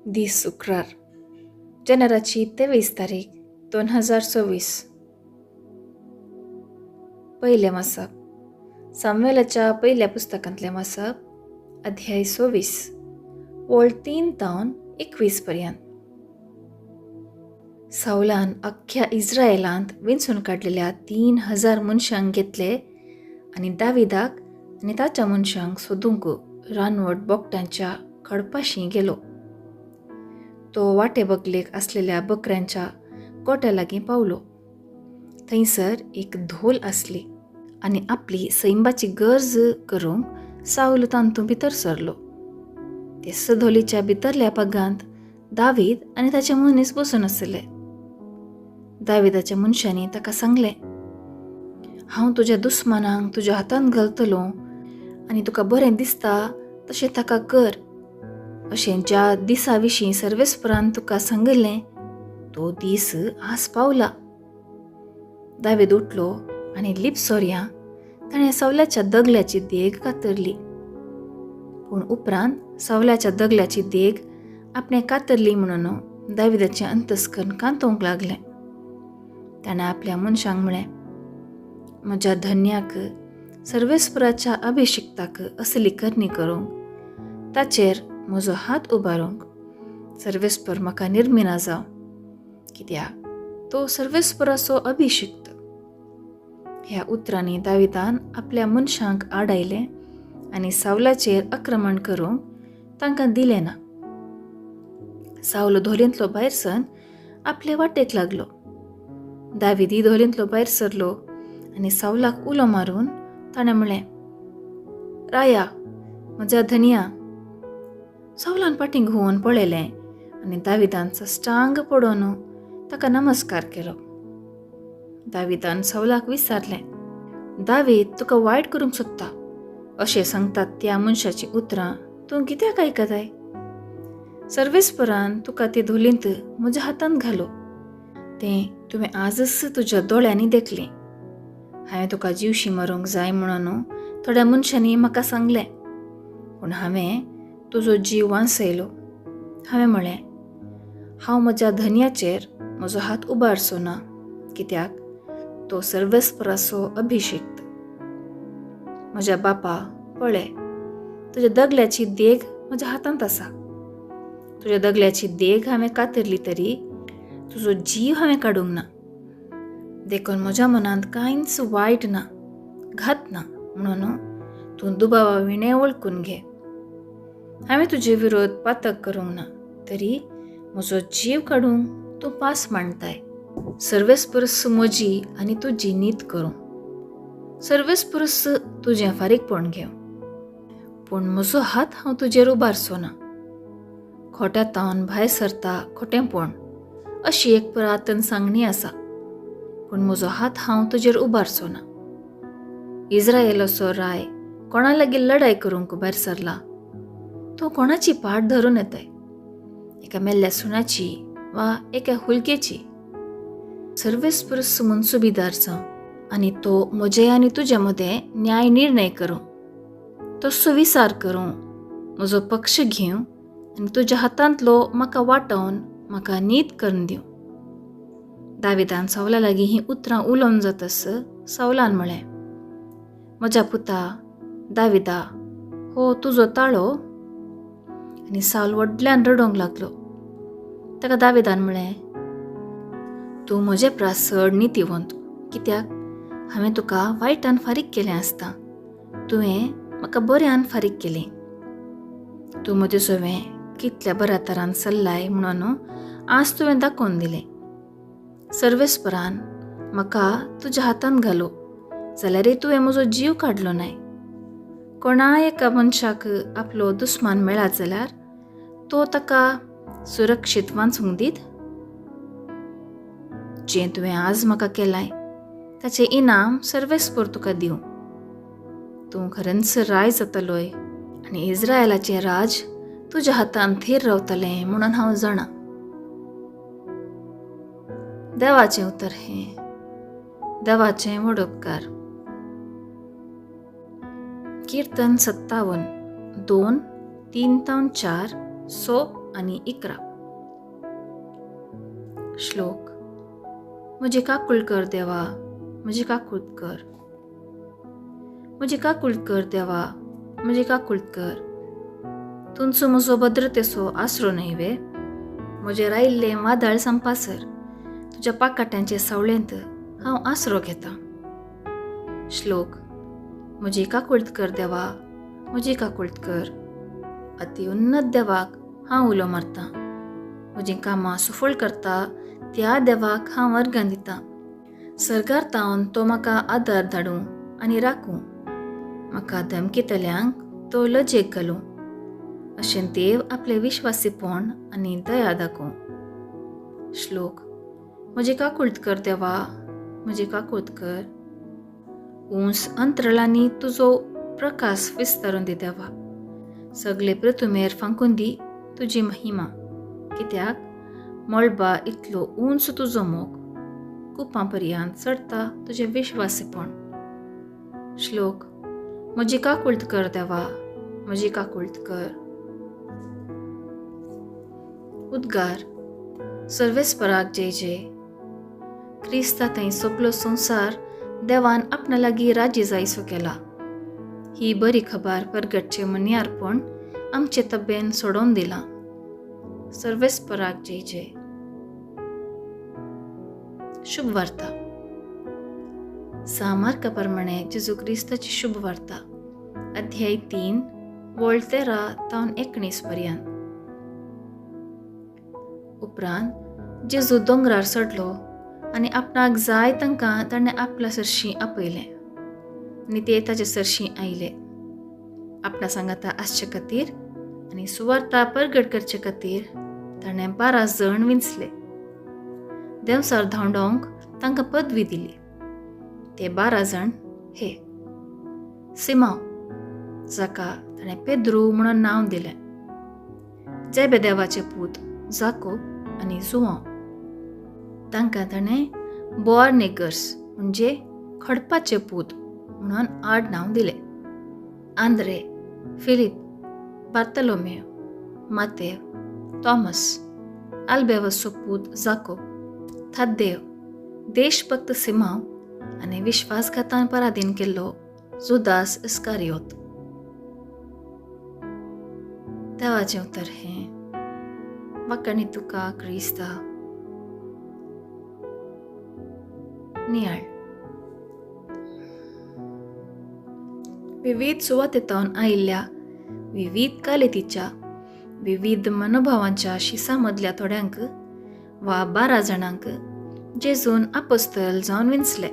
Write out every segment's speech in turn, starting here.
दीस शुक्रार, जानेराची 23 तारीख 2024. पयलें वाचप सामुएलाच्या पयल्या पुस्तकांतलें वाचप, अध्याय 26, वळ 3 तावन 21 पर्यंत. सावलान अख्ख्या इस्रायलांत विंचून काडलेल्या 3000 मनशांक घेतले आनी दाविदाक आनी ताच्या मनशांक सोदूंक रानवट बोकड्यांच्या खडपाशी गेलो. तो वाटे बगलेक आसलेल्या बकऱ्यांच्या गोट्या लागीं पावलो. थंयसर एक धोल आसली आनी आपली सैंबाची गरज करूंक सावल तातूंत भितर सरलो. ते धोलीच्या भितरल्या भागांत दावीद आनी ताचे मनीस बसून आसले. दाविदाच्या मनशांनी ताका सांगलें, हांव तुज्या दुस्मानांक तुज्या हातांत घालतलो आनी तुका बरें दिसता तशें ताका कर. अशें ज्या दिसा विशीं सर्वेस्परान तुका सांगिल्लें तो दीस आज पावला. दावीद उठलो आनी लिपसोरयां ताणें सवल्याच्या दगल्याची देग कातरली. पूण उपरांत सवल्याच्या दगल्याची देग आपणें कातरली म्हणून दाविदाचें अंतस्कर्ण कांतोवंक लागलें. ताणें आपल्या मनशांक म्हळें, म्हज्या धन्याक सर्वेस्पराच्या अभिषिक्ताक असली करणी करूंक, ताचेर म्हजो हात उबारूंक सर्वेस्पर म्हाका निर्मिना जावं, कित्याक तो सर्वेस्पराचो अभिषिक्त. ह्या उतरांनी दाविदान आपल्या मनशांक आडायलें आनी सावलाचेर आक्रमण करूंक तांकां दिलें ना. सावलो धोलींतलो भायर सरून आपले वाटेक लागलो. दाविदी धोलींतलो भायर सरलो आनी सावलाक उलो मारून ताणें म्हळें, राया, म्हज्या धनया. सावलान फाटीं घुंवोन पळयलें आनी दाविदान साश्टांग पडोवन ताका नमस्कार केलो. दाविदान सावलाक विचारलें, दावीद तुका वायट करूंक सोदता अशें सांगतात त्या मनशाचीं उतरां तूं कित्याक आयकताय? सर्वेस्परान तुका ते धोलींत म्हज्या हातांत घालो, तें तुवें आजच तुज्या दोळ्यांनी देखलें. हांवें तुका जिवशी मारूंक जाय म्हणून थोड्या मनशांनी म्हाका सांगलें, पूण हांवें तुजो जीव वांचयलो. हांवें म्हळें, हांव म्हज्या धनयाचेर म्हजो हात उबारचो ना, कित्याक तो सर्वेस्पराचो अभिषिक्त. म्हज्या बापा, पळय, तुज्या दगल्याची देग म्हज्या हातांत आसा. तुज्या दगल्याची देग हांवें कातरली तरी तुजो जीव हांवें काडूंक ना. देखून म्हज्या मनांत कांयच वायट ना, घात ना म्हणून तूं दुबावा विणें वळखून घे. हांवें तुजे विरोध पातक करूंक ना, तरी म्हजो जीव काडूंक तूं पास मांडताय. सर्वेस्परस म्हजी आनी तुजी नीत करूं, सर्वेस्परस तुजें फारीकपण घेवं, पूण म्हजो हात हांव तुजेर उबारचो ना. खोट्या तावन भायर सरता खोटेंपण अशी एक पुरातन सांगणी आसा, पूण म्हजो हात हांव तुजेर उबारचो ना. इस्रायलाचो राय कोणा लागीं लढाय करूंक भायर सरला? तूं कोणाची पाट धरून येताय? एका मेल्ल्या सुण्याची वा एका हुलकेची? सर्वेस्परस मनसुबीदार जावं आनी तो म्हजे आनी तुजे मदें न्याय निर्णय करूं, तसो विचार करूं, म्हजो पक्ष घेवं आनी तुज्या हातांतलो म्हाका वाटोवन म्हाका नीत करून दिवं. दाविदान सावला लागीं हीं उतरां उलोवन जातस सावलान म्हळें, म्हज्या पुता दाविदा, हो तुजो ताळो. आनी सावल व्हडल्यान रडोवंक लागलो. ताका दाविदान म्हळें, तूं म्हजे प्रास चड नितीवंत, कित्याक हांवें तुका वायटान फारीक केलें आसता, तुवें म्हाका बऱ्यान फारीक केलें. तूं म्हजे सवें कितल्या बऱ्या तरान सल्लाय म्हणून आज तुवें दाखोवन दिलें. सर्वेस्परान म्हाका तुज्या हातांत घालो जाल्यारय तुवें म्हजो जीव काडलो नाय. कोणाय एका मनशाक आपलो दुस्मान मेळत जाल्यार तो ताका सुरक्षीत वाचूंक दीत? जें तुवें आज म्हाका केलाय ताचें इनाम सर्वेस्पर तुका दिवं. तूं खरेंच राय जातलोय आनी इस्रायलाचें राज तुज्या हातान थीर रावतलें म्हणून हांव जाणा. देवाचें उतर हें, देवाचें व्हड उपकार. कीर्तन 57, 2, 3 4, 6 आनी 11. श्लोक. म्हजी काकूळ कर देवा, म्हजी काकूळ कर. म्हजी काकूळ कर देवा, म्हजी काकूळ कर. तुमचो म्हजो भद्रतेचो आसरो न्हय वे? म्हजेर आयिल्लें वादळ संपासर तुज्या पाकाट्यांचे सावळेंत हांव आसरो घेतां. श्लोक. म्हजी काकूळत कर देवा, म्हजी काकूळत कर. अति उन्नत देवाक हांव उलो मारतां. म्हजीं कामां सुफळ करता त्या देवाक हांव अर्गां दितां. सर्गार तावन तो म्हाका आदार धाडूं आनी राखूं. म्हाका धमकितल्यांक तो लजेक घालूं. अशें देव आपलें विश्वासीपण आनी दया दाखोवं. श्लोक. म्हजी काकूळत कर देवा, म्हजी काकूळत कर. ऊंच अंतरळांनी तुजो प्रकाश विस्तारून दी देवा. सगळे पृथुमेर फांकून दी तुजी महिमा. कित्याक मळबा इतलो उंच तुजो मोग, कुपां पर्यंत चडटा तुजें विश्वासीपण. श्लोक. म्हजी काकूळत कर देवा, म्हजी काकूळत कर. उद्गार. सर्वेस्पराक जय जय. क्रिस्ता थंय सगलो संवसार देवान आपणा लागीं राजी जायसो केला. ही बरी खबर परगटचें मन्यारपण आमचे तब्बेन सोडोवन दिलां. सर्वेस्पराक जय जय. शुभ वार्ता. सामार्का प्रमाणे जेजू क्रिस्ताची शुभ वार्ता, अध्याय 3 वळ 13 तावन 19 पर्यंत. उपरांत जेजू दोंगरार चडलो आनी आपणाक जाय तांकां ताणें आपल्या सरशीं आपयलें आनी ते ताचे सरशीं आयले. आपणा सांगाता आसचे खातीर आनी सुवार्ता परगट करचे खातीर ताणें 12 जण विंचले. देंवसार धांवडोवंक तांकां पदवी दिली. ते 12 जण हे: सिमांव, जाका ताणें पेद्रू म्हणून नांव दिलें, जेबेदेवाचे पूत जाकोब आनी जुवांव. तांकां ताणें बोआरनेगर्स म्हणजे खडपाचे पूत म्हणून आड नांव दिलें. आंद्रे, फिलीप, बार्तलोमेव, मातेव, थॉमस, आल्बेवसचो पूत जाकोब, थाद्देव, देशभक्त सिमांव आनी विश्वासघातान पराधीन केल्लो जुदास इस्कारियोत. देवाचें उतर हें. वाखाणी तुका क्रिस्ता. नियाळ. विविध सुवातेंतावन आयिल्ल्या विविध कालेतीच्या विविध मनोभावांच्या शिसां मदल्या थोड्यांक वा 12 जाणांक जेजून आपोस्तल जावन विंचले.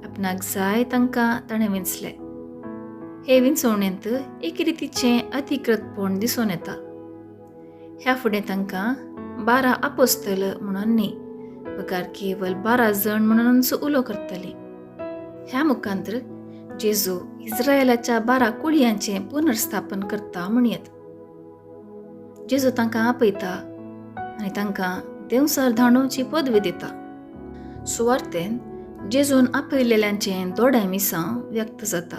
आपणाक जाय तांकां ताणें विंचले. हे विंचवणेंत एक रितीचें अधिकृतपण दिसून येता. ह्या फुडें तांकां 12 आपोस्तल म्हणून न्ही, बगर केवल 12 जण म्हणूनच उलो करतली. ह्या मुखांतर जेजू इस्रायलाच्या 12 कुळयांचें पुनर्स्थापन करता म्हणयेत. जेजू तांकां आपयता आनी तांकां देंवसार धांवडोवची पदवी दिता. सुवार्तेन जेजून आपयलेल्यांचें दोडे मिसांव व्यक्त जाता.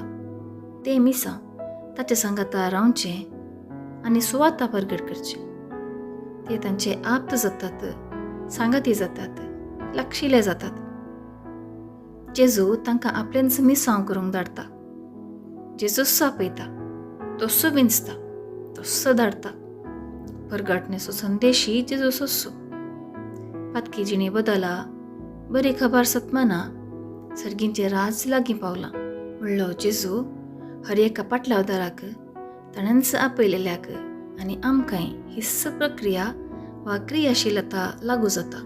तें मिसांव ताचे सांगाता रावचें आनी सुवार्ता परगट करचें. ते तांचे आप्त जातात, सांगाती जातात, लागशिले जातात. जेजू तांकां आपलेंच मिसांव करूंक धाडटा. जेजूच आपयता, तस्सो विंचता, तस्सो धाडटा. परगटणेचो संदेशी जेजू सोंसो. पातकी जिणे बदला, बरी खबर सतमाना, सर्गींचें राज लागीं पावलां म्हणलो जेजू हर एका पाटलावदाराक, ताणेंच आपयलेल्याक आनी आमकांय ही प्रक्रिया वा क्रियाशीलता लागू जाता.